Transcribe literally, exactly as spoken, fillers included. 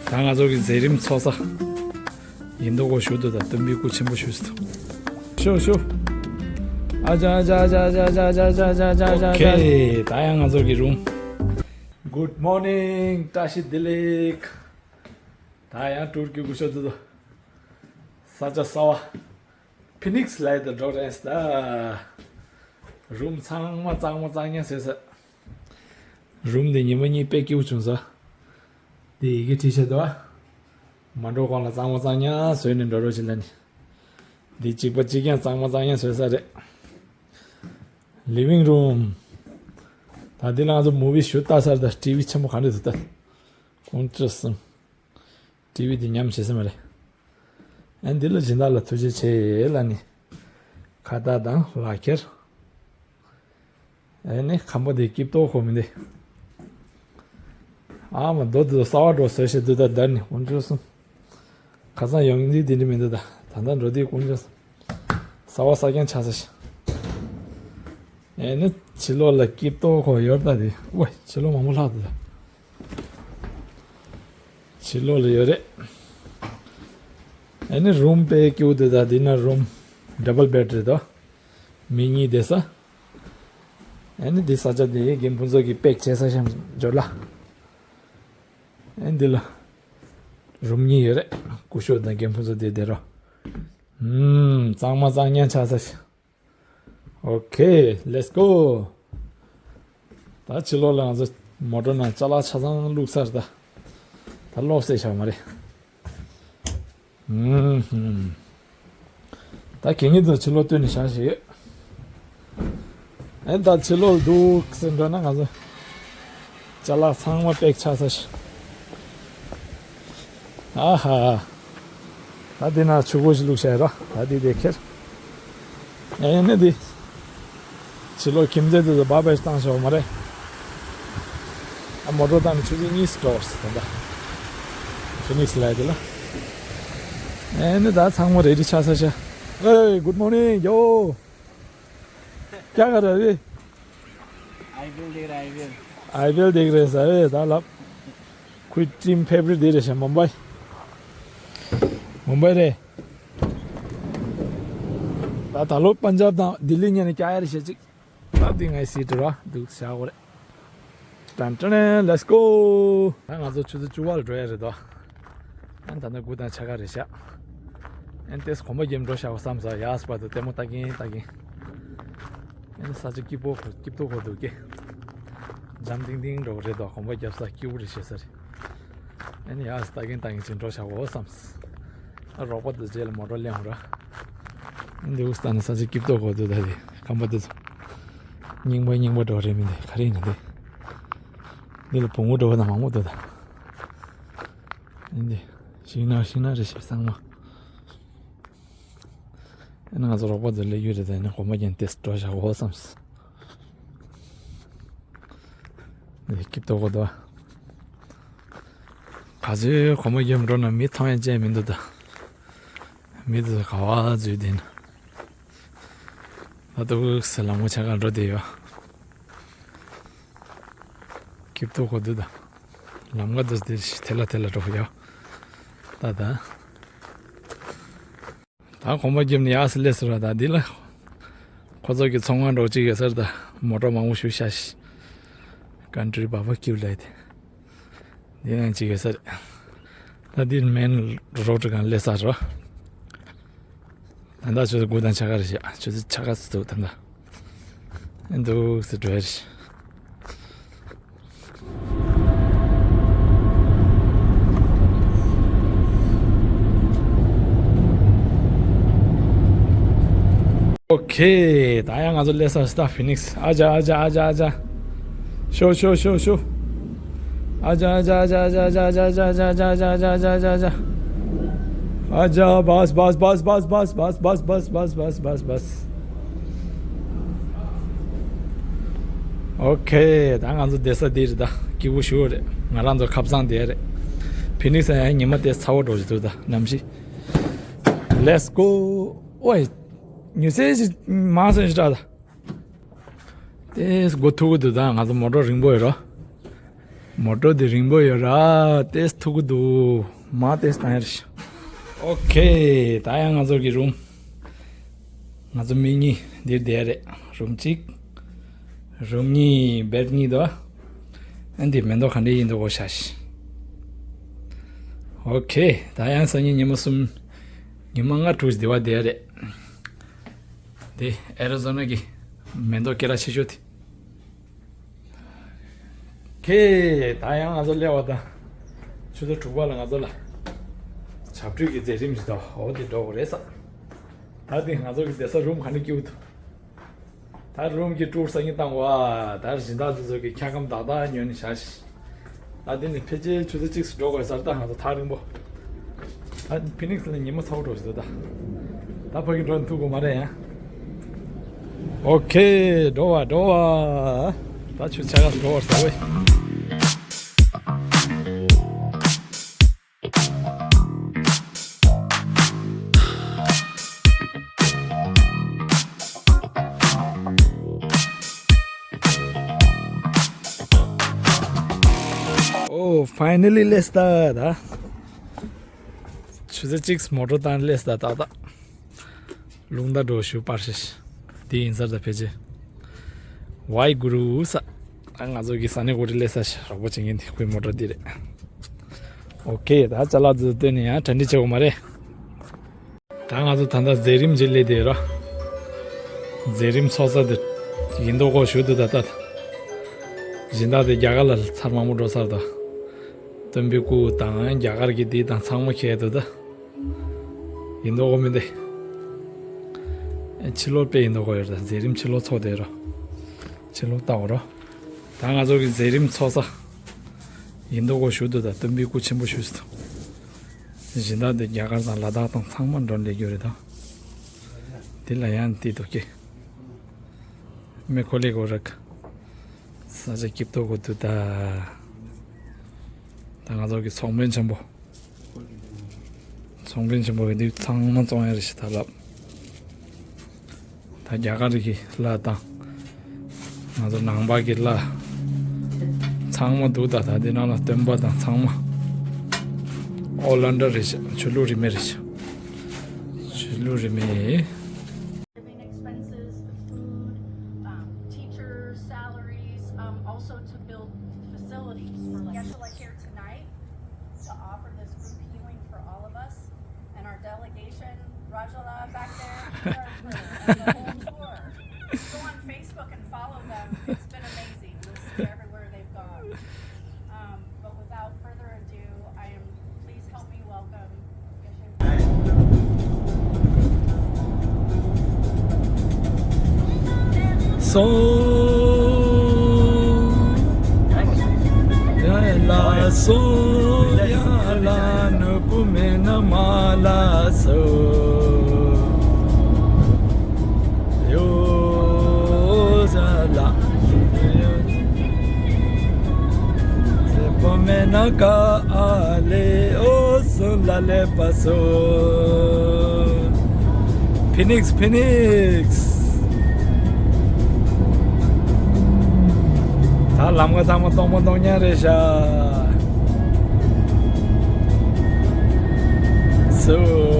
ད་ང་ཚོ་གི་མཛད་རིམ་ཚོགས་ས་ཡིན་མདོག་གོ་ཞུ་འདུག་ད་སྟོན་པའི་སྐུ་ཆེན་པོ་ཞུ་སི་འདུག་ཤོ་ཤོ། ཨ་ཅག་ཨ་ཅག་ཨ་ཅག་ཨ་ཅག་ཨ་ཅག་ཨ་ཅག་ཨ་ཅག་ཨ་ཅག་ཨ་ཅག་ཨོ་ཁེ། ད་ཡང་ང་ཚོ་གི་རུམ། Good morning. བཀྲ་ཤིས་བདེ་ལེགས། ད་ཡང་ཊུར་གྱི་སྐུ་ཞབས་དེ་ཚོ་ས་ཆ་གསར་བ་ཕི་ནིག་སི་ལ་ཡ་ད་འགྲོ་རན་སི་ད། རུམ་ཚང་མ་གཙང་མ་གཙང་ཉག་བཟོས་ས། རུམ་དེ་ཉི་མ་གཉིས་དཔེ་སྐྱིད་པོ་བྱུང་ས། དེ་ཡི་གེ་བྲིས་བྱས་འདུག་ཨ། མ་འགྲོ་གོང་ལ་གཙང་མ་གཙང་ཉག་བཟོས་ནས་འགྲོ་རོགས་བྱེད་ལ་ནི། འདི་གཅིག་པ་གཅིག་རྐྱང་གཙང་མ་གཙང་ཉག་བཟོས་ས་རེད། ལི་ཝིང་རུམ། ད་འདི་ལ་ང་ཚོ་མུ་བི་ཞུ་ལྟ་ས་རེད། ད་ཊི་ཝི་ཆེན་པོ་ག་འདྲ་འདུག་ལྟ། ཀུང་ཀྲི་སིང་། ཊི་ཝི་འདི་ཉམས་བྱེད་ས་མ་རེད། ཨ་འདི་ལ་སྦྱིན་བདག་ལ་ཐུགས་རྗེ་ཆེ་ལ་ནི། ཁ་བཏགས་དང་ལག་ཁྱེར། ཨེ་ནི་ཁམས་པ་དེ་སྐྱིབས་ཏོ་ཁོ་མི་འདི། ཨ་མ་རྡོ་དེ་གསར་བ་འགྲོ་བཟོས་ཤེས་འདུག་ད་དར་ནི་ཀུང་ཀྲི་སིང་། ཁ་སང་ཡོང་འདི་དེ་འདྲ་མི་འདུག་ད་ད་ལྟ་འགྲོ་དུས་ཀུང་ཀྲི་སིང་། གསར་བ་གསར་རྐྱང་ཆགས་ས་ཤི། ཨེ་ནི་ཕྱི་ལོགས་ལ་སྐྱིབས་ཏོ་ཁོ་ཡོད་ད་དེ་ཝེ་ཕྱི་ལོགས་མང་པོ་ལྷག་འདུག་ད། ཕྱི་ལོགས་ལ་ཡོད་རེད། ཨེ་ནི་རུམ་དཔེ་སྐྱིད་པོ་འདུག་ད། འདི་ན་རུམ་ཌབ་བལ་བེཌ་རེད་དོ། མི་གཉིས་བསྡད་ས། ཨེ་ནི་འདི་ས་ཆ་འདི་རྒན་ཕུན་ཚོགས་ཀྱིས་པེག་བྱས་ས་ཤམ་འབྱོར་ལ། ཨེ་འདི་ལ་རུམ་གཉིས་ཡོད་རེད། སྐུ་ཞབས་དང་རྒན་ཕུན་ཚོགས་འདི་བསྡད་རོགས། ཨུམ། གཙང་མ་གཙང་ཉག་ཆགས་ས་ཤི། ཨོ་ཁེ། ལེ་ཊི་སི་གོ། ད་ཕྱི་ལོགས་ལ་ང་ཚོ་མོ་ཊ་ནང་ཅ་ལག་ཆ་ཚང་བླུགས་ཚར་ད། ད་ལོག་སེ་བཞག་མ་རེད། ཨུམ་ཧུམ། ད་གད་སྙིགས་དེ་ཕྱི་ལོགས་བཏོན་ནས་བཞག་ཞིག་ཡོད། ཨེ་ད་ཕྱི་ལོགས་འདུག་ཟེར་འགྲོ་ན་ང་ཚོ་ཅ་ལག་ཚང་མ་པེག་ཆགས་ས་ཤི། ཨ་ཧ། ད་འདི་ན་ཆུ་བོ་ཞིག་བླུགས་བྱས་རོ། ད་འདི་དེ་ཁྱེར། ཨེ་ནི་འདི། ཕྱི་ལོགས་ཁྱིམ་མཚེས་དེ་ཚོ་སྦ་བེ་བཏང་ཆོག་མ་རེད། ཨ་མོ་ཊ་བཏང་ནས་ཆུ་ཚོད་གཉིས་སུ་འགྲོ་བར་སོང་ད། ཕི་ནིག་སི་ལ་དེ་ལ། ཨེ་ནི་ད་ཚང་མ་རེ་ཌི་ཆགས་ས་ཤ། ཨེ། Good morning, yo. क्या कर रहे हो अभी? आईपीएल देख रहा है, आईपीएल। आईपीएल देख रहे हैं सर, ये साला। कोई टीम फेवरेट दे रहे हैं, मुंबई। मुंबई रे। ད་ད་ལོ་པན་ཇབ་དང་ལྡི་ལི་གཉིས་ནས་ཀྱ་ཡར་བྱེད་ཅིག་ད་འདི་ངའི་སི་ཊི་ར་འདུག་བྱ་དགོས་རེད། ཏན་ཏན། Let's go. ད་ང་ཚོ་ཆུ་ཚོད་བཅུ་པ་ལ་འགྲོ་ཡ་རེད་དོ། ཨན་ད་ནི་དགུ་དང་ཕྱེད་ཀ་རེད་ཤག་ཨན་ཏེས་གོམ་པ་རྒྱབ་འགྲོ་བཞག་གོ་བསམ་ས། ཡ་སི་པ་དུ་ལྟད་མོ་ལྟ་གིན་ལྟ་གིན། ཨན་ས་ཆ་སྐྱིད་པོ་ཁོ་སྐྱིད་ཏོ་ཁོ་འདུག་གེ། འཇམ་ཐིང་ཐིང་འགྲོ་གི་རེད་དོ། གོམ་པ་རྒྱབ་ས་སྐྱིད་པོ་རེད་ཤེས་ས་རེད། ཨན་ཡ་སི་ལྟ་གིན་ལྟ་གིན་ཅིག་འགྲོ་བཞག་གོ་བསམ་ས། ཨ་རོགས་པ་དུ་རྗེས་ལ་མོ་ཊ་ལེན་འོང་ར། ཨན་འདི་འུ་ས་ད་ནི་ས་ཆ་སྐྱིད་ཏོ་ཁོ་འདུག་ད་དེ་ཁམས་པ་དུ་ཚོ། རྙིང་པ་རྙིང་པ་འགྲོ་རེད། མི་འདི་ག་རེ་ཡིན་ན་དེ། འདི་ལ་བོང་བུ་འགྲོ་བ་དང་མང་པོ་འདུག་ད། འདི་ཤིང་ནགས་ཤིང་ནགས་རེད་ཤག་ཚང་མ། ཨ་ནི་ང་ཚོ་རོགས་པ་ཚོ་སླེབས་ཡོད་རེད། ད་ནི་གོམ་པ་རྒྱབ་ཏེ་འགྲོ་བཞག་གོ་བསམ་སོང་། འདི་སྐྱིད་ཏོ་གོ་འདུག་ཨ། ག་ཚོད་གོམ་པ་རྒྱབ་འགྲོ་ན་མི་མཐོང་ཡ་ཅན་མི་འདུག་ད། མི་དེ་ཚོ་ག་པར་འཛུལ་བསྡད་ན། ད་ཏོག་ཙམ་ལམ་ཁ་ཆེ་ཁ་འགྲོ་བསྡད་ཡོད། སྐྱིད་ཏོ་གོ་འདུག་ད། ལམ་ཁ་དེ་དེ་དེ་ལ་དེ་ལ་འགྲོ་ཡོད། ད་ད། ད་གོམ་པ་རྒྱབ་ནས་ཡར་སླེབས་ཟེར་བ་ད་འདི་ལ། ཁོ་ཚོ་གི་ཚོང་ཁང་འགྲོ་གཅིག་ཡོད་ས་རེད་ད། མོ་ཊ་མང་པོ་ཞིག་ཤག་ཤག་ཀན་ཊི་རི་བར་བེ་ཀིའུ་ལབ་དེ། འདི་ནང་གཅིག་ཡོད་ས་རེད། ད་འདི་མེན་རོ་ཌི་སྒང་སླེབས་ས་རེད། ད་ལྟ་ཆུ་ཚོད་དགུ་དང་ཕྱེད་ཀ་རེད་ཤག་ཆུ་ཚོད་ཕྱེད་ཀ་ཙམ་འདུག་ད་ལྟ། འདུག་སེ་འགྲོ་ཡ་རེད། ཨོ་ཁེ། ད་ཡང་ང་ཚོ་སླེབས་ས་སི་ཊ་ཕི་ནིག་སི། ཨ་ཅག་ཨ་ཅག་ཨ་ཅག་ཨ་ཅག་ཤོ་ཤོ་ཤོ་ཤོ། ཨ་ཅག་ཨ་ཅག་ཨ་ཅག་ཨ་ཅག་བཱས་བཱས་བཱས་བཱས། ཨོ་ཁེ། ད་ང་ཚོ་བསྡད་ས་འདི་རེད་ད། སྐྱིད་པོ་ཞེ་པོ་རེད། ང་རང་ཚོ་ཁ་སང་བསྡད་རེད། ཕི་ནིག་སི་ཡང་ཉི་མ་དེ་ཚ་བོ་འགྲོ་བཞིན་འདུག་ད་གནམ་གཤིས། Let's go. ཨོའི། ཉི་ཟེར་ཞིག་མང་སོང་ཞིག་ད། དེ་སྒོ་ཐུག་གི་འདུག་ད་ང་ཚོ་མོ་ཊ་རིང་པོ་ཡོད་རོ། མོ་ཊ་དེ་རིང་པོ་ཡོད་ར། ཏེས་ཐུག་གི་འདུག་མ་ཏེས་བཏང་ཡ་རེད། ཨོ་ཁེ། ད་ཡང་ང་ཚོ་གི་རུམ། ང་ཚོ་མི་གཉིས་འདིར་བསྡད་རེད། རུམ་གཅིག་རུམ་གཉིས། བེད་གཉིས་དོ། ཨ་འདི་མེ་ཏོག་ག་འདྲ་ཡིན་འདུག་གོ་ཤ་ཤི། ཨོ་ཁེ། ད་ཡང་སང་ཉིན་ཉི་མ་གསུམ། ཉི་མ་ལྔ་དྲུག་འདི་བ་བསྡད་རེད། འདི་ཨེ་རི་ཛོ་ན་གི་མེ་ཏོག་སྐད་གྲགས་ཆེ་ཤོས་དེ། ཁེ། ད་ཡང་ང་ཚོ་སླེབས་པ་དང་། ཆུ་ཚོད་དྲུག་པ་ལ་ང་ཚོ་ལ་ཞབས་བྲོ་གི་མཛད་རིམ་ཞིག་དང་འོ་དེ་འགྲོ་དགོས་རེད་ས། ད་དེ་ང་ཚོ་གི་བསྡད་ས་རུམ་ག་ནས་སྐྱིད་པོ་འདུག་ད་རུམ་གྱི་ཊུར་སང་ཉིན་བཏང་བ། ད་སྦྱིན་བདག་དེ་ཚོ་གི་འཁྱག་སྒམ་དག་དག་ཉོས་ནས་བཞག་ཤིག་ད་དེ་ནས་ཕལ་ཆེར་ཆུ་ཚོད་གཅིག་སུ་འགྲོ་དགོས་ས་རེད། ད་ང་ཚོ་ཐག་རིང་པོ། ད་ཕི་ནིག་སི་ལ་ཉི་མ་ཚ་པོ་འགྲོ་ཞིག་འདུག་ད་ད་ཕ་གི་འགྲོ་ནས་ཐུག་དགོས་མ་རེད་ཡ། ཨོ་ཁེ། འགྲོ་བ་འགྲོ་བ། ད་ཆུ་ཆ་ག་སུ་འགྲོ་བར་ཟ་བས། ཨོ་ཕའི་ནལ་ལི་སླེབས་ད་ད། ཆུ་ཚོད་གཅིག་མོ་ཊ་བཏང་སླེབས་ད་ཏག་ཏག་རླུང་རྟ་འགྲོ་ཞུ་པར་ཤེས། དེ་ཡིན་སར་ད་ཕལ་ཆེར། ཝའི་གུ་རུ་ས། ང་ཚོ་གི་ས་གནས་གོ་རི་སླེབས་ས་ཞིག་རོགས་པ་བྱེད་མཁན་དེ་ཁོའི་མོ་ཊ་འདི་རེད། ཨོ་ཁེ། ད་ཅ་ལག་ཚོ་བཏོན་ནས་ཡང་གྲ་སྒྲིག་བྱེད་དགོས་མ་རེད། ད་ང་ཚོ་ད་ལྟ་མཛད་རིམ་ཅིག་སླེབས་བསྡད་ར། མཛད་རིམ་ཚོགས་ས་དེ་ཡིན་མདོག་གོ་ཞུ་འདུག་ད་ལྟ། སྦྱིན་བདག་དེ་རྒྱ་གར་ལ་ཚར་མང་པོ་འགྲོ་ཚར་ད། སྟོན་པའི་སྐུ་དང་རྒྱ་གར་གྱི་འདི་དང་ཚང་མ་ཁྱེར་འདུག་ད། ཡིན་མདོག་གོ་མི་འདུག་ཕྱི་ལོགས་དཔེ་ཡིན་མདོག་གོ་ཡོད་ད། མཛད་རིམ་ཕྱི་ལོགས་ཚོགས་བསྡད་ར། ཕྱི་ལོགས་ལྟ་འོ་ར། ད་ང་ཚོ་གི་མཛད་རིམ་ཚོགས་ས་ཡིན་མདོག་གོ་ཞུ་འདུག་ད། སྟོན་པའི་སྐུ་ཆེན་པོ་ཞུ་སི་འདུག་སྦྱིན་བདག་དེ་རྒྱ་གར་དང་ལ་དྭགས་དང་ཚང་མ་འགྲོ་སླེབས་རྒྱུ་རེད་ད། དེ་ལ་ཡང་དེ་འདུག་ཀི། མེ་ཁོ་ལེ་གོ་རག་ས་ཆ་སྐྱིད་པོ་གོ་འདུག་ད། ད་ང་ཚོ་གི་ཚོགས་དཔོན་ཆེན་པོ། ཚོང་དཔོན་ཆེན་པོ་གི་འདི་ཚང་མ་བཙོང་ཡ་རེད་ཞེས་ད་ལབ། ད་རྒྱ་གར་གྱི་ལྷ་དང་། ང་ཚོ་ནང་པ་གི་ལྷ། ཚང་མ་འདུག་ད། ད་འདི་ནང་ལ་སྟོན་པ་དང་ཚང་མ། ཨོ་ལན་ཌ་རེད་ཤག་ཆོས་ལུགས་རིས་མེད་རེད་ཤག་ཆོས་ལུགས་རིས་མེད། Living expenses, the food, um, teachers' salaries, um, also to build facilities for, like, Geshe-la here tonight to offer this group healing for all of us and our delegation, Rajala back there, and the whole tour. Go on Facebook and follow them. It's been amazing. You'll see everywhere they've gone. Um, but without further ado, I am, please help me welcome. སོ་ཡ་ལ་སོ་ཡ་ལ་ནུ་བུ་མེ་ན་མ་ལ་སོ་ཡོ་ཟ་ལ། ཕོ་མེ་ན་ཀ་ཨ་ལེ་ཨོ་སོ་ལ་ལེ་པ་སོ། ཕི་ནིག་སི། ཕི་ནིག་སི། ད་ལམ་ཁ་ཚང་མ་སྟོང་པ་སྟོང་ཉག་རེད་ཤག་སོ།